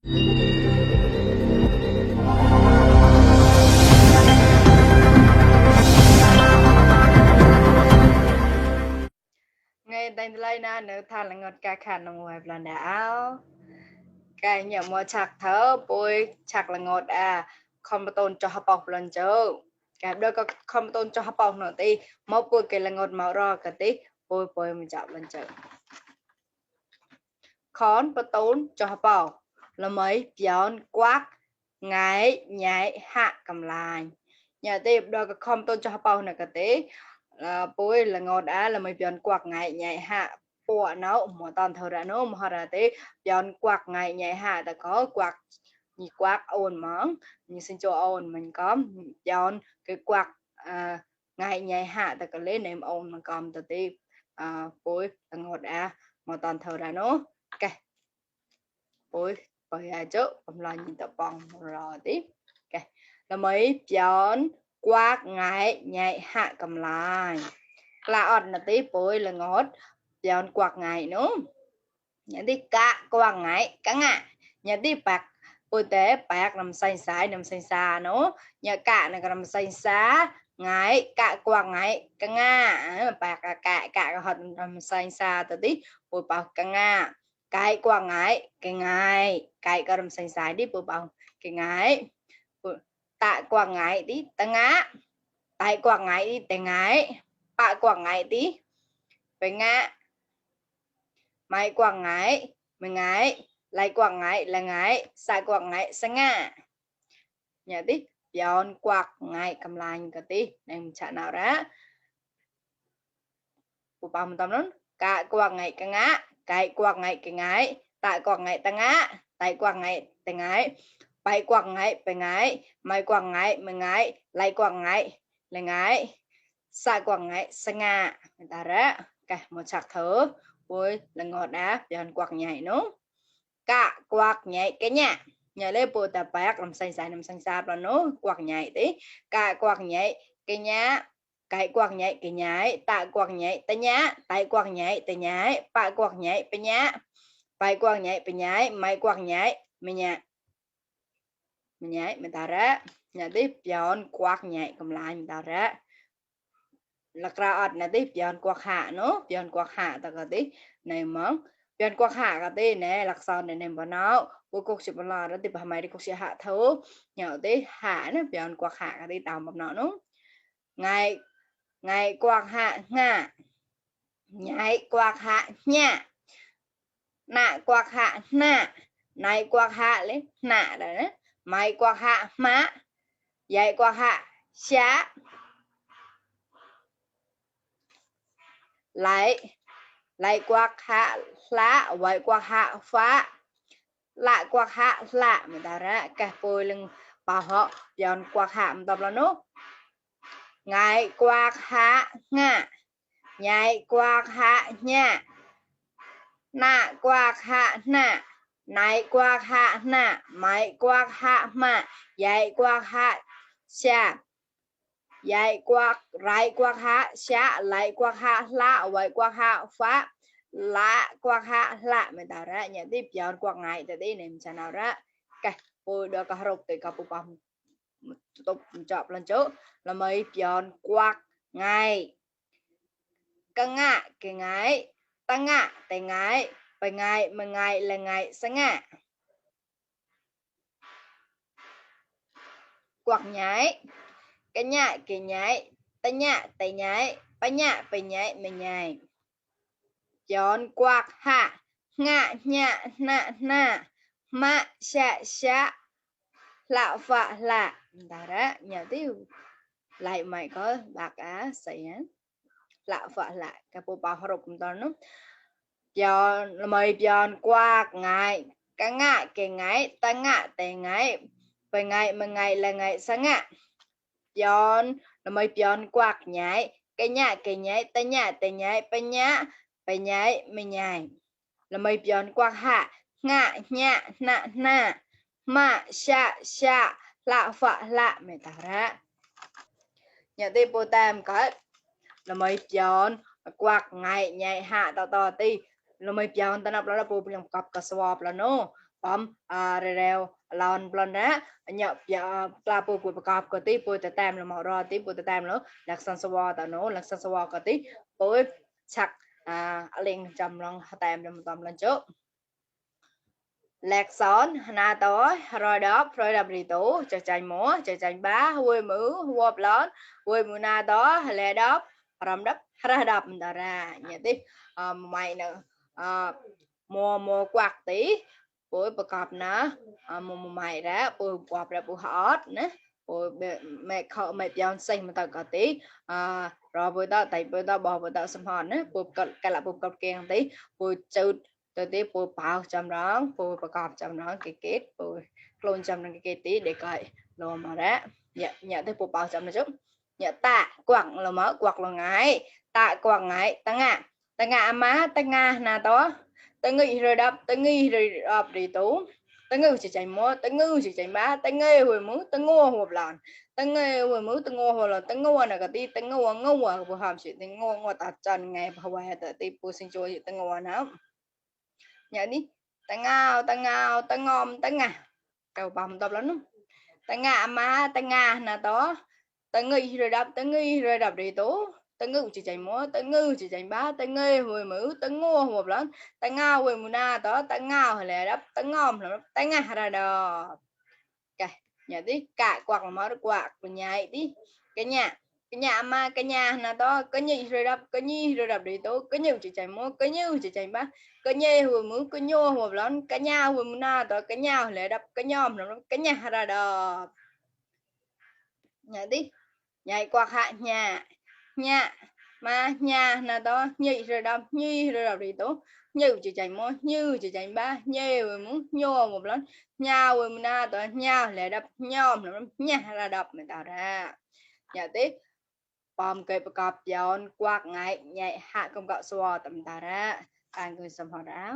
ngay tên lấy na nếu than là ngọt ca khăn nông ngoài là đảo cái nhà mua chặt thở bôi chặt là ngọt không tôn cho học bọc lần chớ cái đôi có không tôn cho học bọc nữa thì một bôi cái là ngọt màu ro cái tí bôi bôi mình chọn lần chớ khón và tôn cho học bọc là mấy giòn quát ngái nhảy hạ cầm lại nhà tiếp đôi có không tôn cho học bọc nữa cái tí bôi là ngọt là mấy giòn quát ngái nhảy hạ của nó một toàn thời ra nó mà ra tí giòn quạt ngày nhảy hạ ta có quạt nhị quạt ồn món như xin cho ồn mình có giòn cái quạt ngày nhảy hạ ta có lấy nệm ồn mà còn từ tí bối là ngọt mà toàn thời ra nó ok bối bởi chứ không là nhìn tập bằng rồi tí ok là mấy giòn quạt ngày nhảy hạ cầm lại là ọt là tí bối là ngọt giòn quạt ngày nữa nhận đi cả quang ngại cả ngạ nhận đi bạc bôi tế bạc nằm xanh xái nằm xanh xa nó nhà cả này nằm xanh xá ngại cả quang ngại cả ngạ bạc cả họ nằm xanh xa tới tí bôi bạc cả ngạ cái quang ngại cái ngại cái nằm xanh xái đi bôi bạc cái ngại tại quang ngại tí ta ngã tại quang ngại đi tại ngại bạc quang ngại tí phải ngã mai quang ngái mình ngái lại quang ngái là ngái sai quang ngái sang ngã nhà tí giòn quạt ngái cầm lành cái tí nên chả nào ra của bà mình tâm lớn cả quang ngái cái ngã cái quang ngái cái ngái tại quang ngái ta ngã tại quang ngái ta ngái bay quang ngái bay ngái mai quang ngái mình ngái lại quang ngái là ngái sai quang ngái sang ngã người ta ra cái một chạc thở bôi là ngọt giòn quạt nhảy nó cả quạt nhảy cái nhà nhà lấy bôi tập bạc làm xanh xanh làm xanh xa là nó quạt nhảy tí cả quạt nhảy cái nhà cái quạt nhảy cái nhảy tại quạt nhảy ta nhá tại quạt nhảy ta nhảy phải quạt nhảy bên nhá phải quạt nhảy bên nhảy mày quạt nhảy mình nhảy mình ta ra nhà tiếp giòn quạt nhảy cầm lại mình ta ra là ra ọt là tiếp giòn quạt hạ nó giòn quạt hạ ta có tí này món giòn quạt hạ cái tí này lạc son này nêm vào nó vô cục chỉ vào lò đó thì bà mày đi cục sẽ hạ thấu nhỏ tí hạ nó giòn quạt hạ cái tí tàu một nó nó ngày ngày quạt hạ ngà nhảy quạt hạ nha nạ quạt hạ nạ này quạt hạ lên nạ đấy mày quạt hạ má dạy quạt hạ xá lại quạt hạ lá vậy quạt hạ phá lại quạt hạ lạ mình ta ra cái phôi lưng bảo họ giòn quạt hạ mình tập là nó ngày quạt hạ ngà nhảy quạt hạ nha nạ quạt hạ nạ này quạt hạ nạ mày quạt hạ mà dạy quạt hạ xa dạy quạt lại quạt hạ xa lại quạt hạ lạ vậy quạt hạ phá lá quạt hạ lạ mình ta ra nhận tiếp giòn quạt ngày từ tí này mình sẽ nào ra cái tôi đưa cả rục từ cả bộ bầm tục chọn lần trước là mấy giòn quạt ngày căng ngạ cái ngày tăng ngạ tay ngày phải ngày mà ngày là ngày sáng ngạ quạt nhái cái nhái tay nhái phải nhái mình nhái giòn quạt hạ ngạ nhạ nạ nà mạ xạ lạ vạ lạ đó đó nhờ tiêu lại mày có bạc xỉ lạ vạ lạ cái bộ bảo học cùng tao nó giòn mày giòn quạt ngày cái ngạ cái ngày ta ngạ tay ngày phải ngày mà ngày là ngày sáng ngạ giòn là mày giòn quạt nhái cái nhái ta nhái phải nhái mình nhái là mày giòn quạt hạ ngạ nhạ nạ nà mạ xạ lạ phạ lạ mày ta ra nhà ti bồ tam có là mày giòn quạt ngày nhảy hạ to to ti là mày giòn ta nạp là bồ làm cặp cả swap là nó bấm rêu lon blon á nhập pla po poประกอบ có tí poแต่แต้ม là màu ro tí poแต่แต้ม nữa lạc san swa ta nó lạc san swa có tí po chặt lên chầm lòngแต้ม cho tầm lên trước lạc son na tối rồi đập đi tủ cho chanh múa cho chanh bá huôi mứ huộp lớn huôi mứ na đó lẹ đắp rầm đắp ra đập ta ra nhà tiếp mày nữa mua quạt tí bôi bạc cọp nữa mua mày đó bôi quạt ra bôi hot nữa bôi mẹ giòn xanh mà tao có tí rồi bôi tao tay bôi tao bỏ bôi tao xâm hòn nữa bôi cái là bôi cọp kèn tí bôi chụt tôi tiếp bôi bao chấm đó bôi bạc cọp chấm đó cái kết bôi clone chấm đó cái tí để coi rồi mà đó nhận tới bôi bao chấm nó chút nhận tạ quặng là mở quặng là ngái tạ quặng ngái ta ngạ má ta ngà nà đó ta nghĩ rồi đập ta nghĩ rồi đập đi tú ta ngư chỉ chạy múa ta ngư chỉ chạy má ta nghe hồi mú ta ngô hộp làn ta nghe hồi mú ta ngô hộp làn ta ngô là cái tí ta ngô của hàm chỉ ta ngô ta chân ngày hoa ta tí bù sinh chơi ta ngô nó nhớ đi ta ngao ta ngom ta ngà cầu bầm tập lắm ta ngạ má ta ngà nà đó ta nghĩ rồi đập đi tú ta ngư chỉ chạy múa ta ngư chỉ chạy bá ta nghe hồi mứ ta ngô hộp lắm ta ngao hồi mù na đó ta ngao hay là đắp ta ngom là ta ngà ra đò cái nhà tí cãi quạt là mở quạt của nhà tí cái nhà mà cái nhà là đó có nhị rồi đập đi tố có nhiều chỉ chạy múa có nhiều chỉ chạy bá có nhê hồi mứ có nhô hộp lắm cái nhà hồi mù na đó cái nhà hay là đắp cái nhom là cái nhà ra đò nhà tí nhảy quạt hạ nhà mà nhà là đó nhị rồi đập đi tố như chỉ chạy múa như chỉ chạy bá nhê rồi muốn nhô một lần nhau rồi na đó nhau lại đập nhom lắm nhà ra đập mình tạo ra nhà tiếp bom câyประกอบย้อนกวักไงใหญ่hạ công cọ xòa tầm tà ra người sầm họ đáo